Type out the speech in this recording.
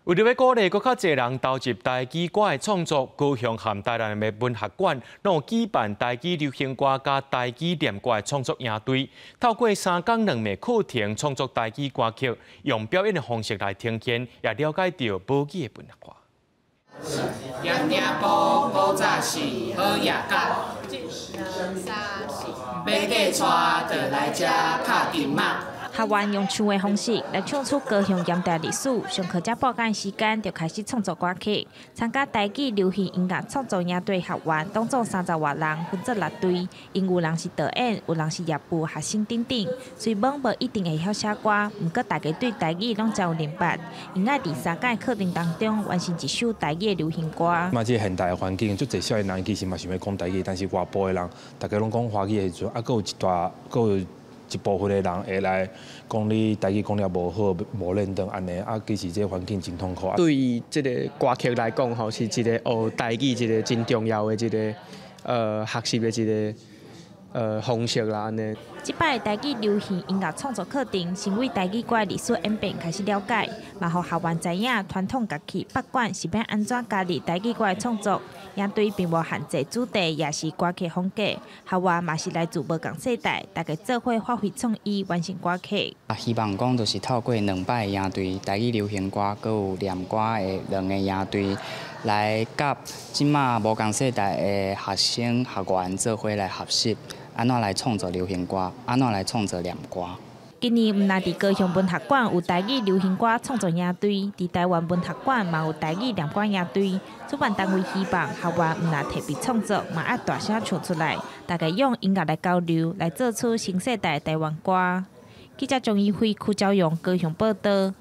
為著欲鼓勵閣較濟人投入台語歌的創作，高雄和台南的文學館攏有舉辦台語流行歌佮台語念歌的創作營隊，透過三工兩暝課程創作台語歌曲，用表演的方式來呈現，也了解著母語的文化。點點步古早是好野甲，欲嫁娶就來遮拍金仔。學員用唱的方式來唱出高雄鹽埕歷史。上課才半工時間就開始創作歌曲。參加台語流行音樂創作營隊學員，總共三十外人，分做六隊。𪜶有人是導演，有人是業務學生等等。雖罔無一定會曉寫歌，毋過大家對台語攏真有認捌。𪜶愛佇三工課程當中完成一首台語的流行歌。嘛，這個現代的環境，足濟少年人其實嘛想欲講台語，但是外部的人，大家攏講華語的時陣，啊，閣有一大，閣有一部分的人會來講你台語講了無好，無認同按呢，啊，其實這個環境真痛苦。對這個歌曲來講，吼，是一個學台語一個真重要的一個學習的一個方式啦，按呢。這擺台語流行音樂創作課程，先為台語歌的歷史演變開始了解，嘛予學員知影傳統樂器北管是欲按怎加入台語歌的創作。營隊並無限制主題，抑是歌曲風格，學員嘛是來自無仝世代，大家做伙發揮創意，完成歌曲。啊，希望講就是透過兩擺營隊，台語流行歌，閣有念歌的兩個營隊，來佮這馬無仝世代的學生學員做伙來學習，按怎來創作流行歌，按怎來創作念歌。今年毋但佇高雄文學館有台語流行歌創作營隊，佇台灣文學館嘛有台語念歌營隊。主辦單位希望學員毋但提筆創作，嘛愛大聲唱出來，大家用音樂來交流，來做出新世代台灣歌。記者張怡輝、柯昭陽高雄報導。